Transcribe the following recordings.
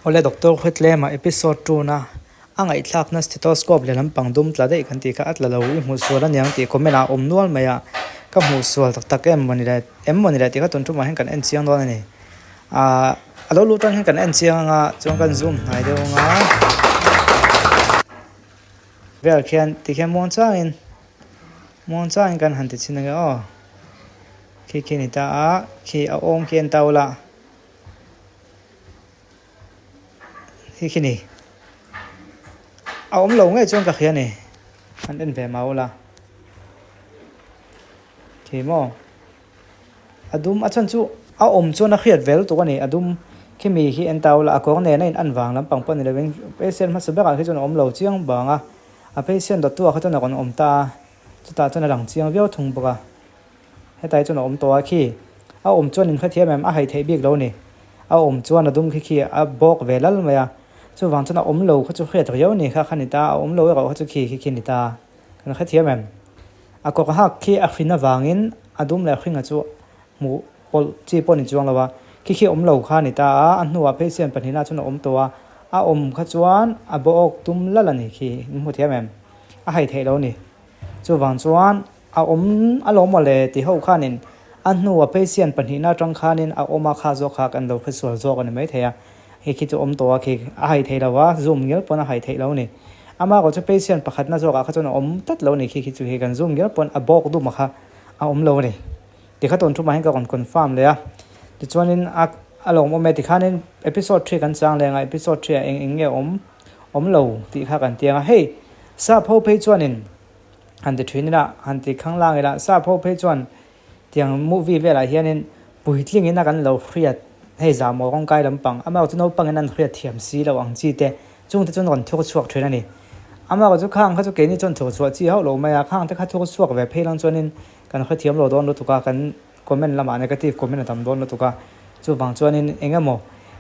Awle Doctor Huitlema episode tuna a ngaihthlakna stethoscope leh lampang dum tla daih kan tih kha a tla lo i hmuh sual aniang tih comment ah a awm nual mai a, ka hmuh sual tak tak em mawni le em mawni le tih kha tun tumah hian kan en chiang dawn a ni. Ahh a lo luh tan hian kan en chiang anga chuan kan zoom hnai deuh anga vel khian tikhian muang changin muang changin kan han ti chhin ange aw khi khi a ni ta a khi a awm khi a en ta ula. Hi khi ni a awm lo ngei chuan ka hria ni an en ve mau la khi maw a dum a chhan chu a awm chuan a hriat ve lutuk a ni a dum khi mi hi en tau la a kawr nen a in an vang lampang pawh ni lovin patient hmasa berah khi chuan a awm lo chiang vang a a patient dawttu ah kha chuan a rawn awm ta a chutah chuan a lang chiang viau thung bawk a. Hetlai hi chuan a awm tawh a khi. A awm chuan in hrethiam em? A hai theih bik lo ni. A awm chuan a dum khi khi a bawk ve lal mai a. Chuvang chuan a awm lo kha chu hriat riau ni kha kha ni ta a, a awm lo erawh kha chu khi khi khi ni ta. Kan hrethiam em? A kawr hak khi a hrin avangin a dum leh hringa chu hmuh pawlh chi pawh ni chuang lo a. Khi khi awm lo kha ni ta a, a hnuah phei sian pahnihna chuan a awm tawh a. A awm kha chuan a bawk tum lal a ni khi. In hmu thiam em? A hai theih lo ni. Chuvang chuan A awm a lo mawle ti ho khanin a hnu a patient pahnihna atang khanin a awm a kha zawk kha kan lo hresual zawk a ni maithei a, hei khi chu awm tawh a khi a hai thei lo a, zoom ngial pawn a hai theih lo a ni. Amah erawh chu patient pakhatna zawkah kha chuan a awm tlat lo a ni khi khi chu hei kan zoom ngial pawn a bawk dum a kha a awm lo a ni. Tikha tun thumah hian ka rawn confirm leh a, tichuanin a a lawmawm e tikhanin episode three kan chang leh ang a, episode three ah eng eng nge awm awm lo tih kha kan tiang a, hei sap ho phei chuanin Han ti thin ila, han ti khang lang ila, sap ho phei chuan tiang movie velah hianin puitlingin a kan lo hriat hei zahmawh rawngkai lampang amaherawh chu naupangin an hriat thiam si lo ang chi te chungte chuan rawn thur chhuak thin a ni. Amaherawh chu khang kha chu keini chuan thur chhuah chi hauh lo mai a, khang te kha thur chhuak ve phei lang chuanin kan hrethiam lo dawn lutuk a, kan comment lamah negative comment a tam dawn lutuk a, chuvang chuanin eng emaw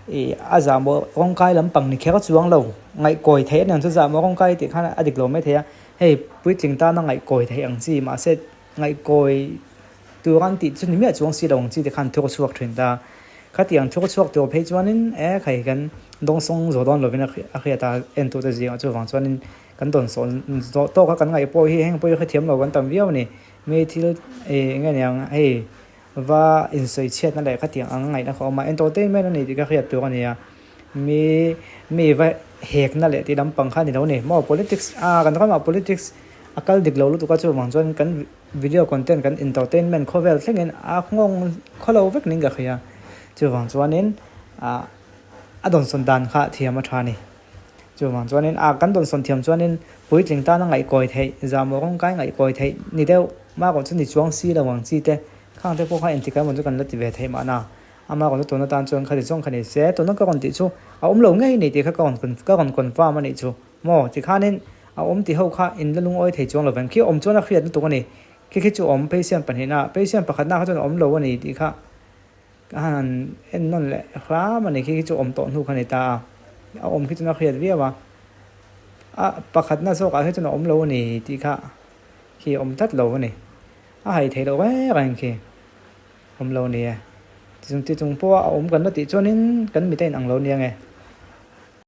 ih a zahmawh rawngkai lampang ni kher chuang lo ngaihkawi theih aniang chu zahmawh rawngkai tih khan a dik lo maithei a. Hei puitling tana ngaihkawi theih ang chi mahse ngaihkawi tur an tih chu ni miah chuang si lo ang chi te khan thur chhuak thin ta. Khatiang thur chhuak tur phei chuanin e khai kan dawngsawng zawh dawn lovin a hriat a entute zingah chuvang chuanin kan dawnsawn zawh tawk a kan ngaih pawh hi heng pawh hi hrethiam lo kan tam viau a ni. Mi thil eng nge niang hei va insawi chhiatna leh khatiang ang ngaihna kha a awm a entertainment a ni tih ka hriat tur a ni a. Mi mi va hekna leh tih lampang kha a ni lo a ni. Maw politics a kan ramah politics a kal dik lo lutuk a chuvang chuan kan video content kan entertainment khawvel thlengin a nghawng khawlo vek niin ka hria. Chuvang chuanin ah a dawnsawn dan kha thiam a tha a ni. Chuvang chuanin a kan dawnsawn thiam chuanin puitling tana ngaihkawi theih zahmawh rawngkai ngaihkawi theih ni deuh marawh chu ni chuang si lo ang chi te khang te pawh kha engtik emaw chu kan la ti ve theih mahna. Ama rawn tun atan chuan khati zawng kha ni se, tuna ka rawn tih chu a awm lo ngei ni tih kha ka rawn ka rawn confirm a nih chu maw? Tikhanin a awm tih ho kha in la lungawi thei chuang loveng khi awm chuan a hriat lutuk a ni. Khi khi chu awm patient pahnihna patient pakhatna kha chuan a awm lo a ni tih kha ka han en nawn leh hram a ni khi khi chu awm tawh hnu kha ni ta a, a awm khi chuan a hriat viau a, a pakhatna zawkah khi chuan a awm lo a ni tih kha khi awm tlat lo a ni, a hai theih loh reng reng khi. Awm lo nia. Tichung tichung pawha a awm kan la tih chuanin kan mite in ang lo nia nge.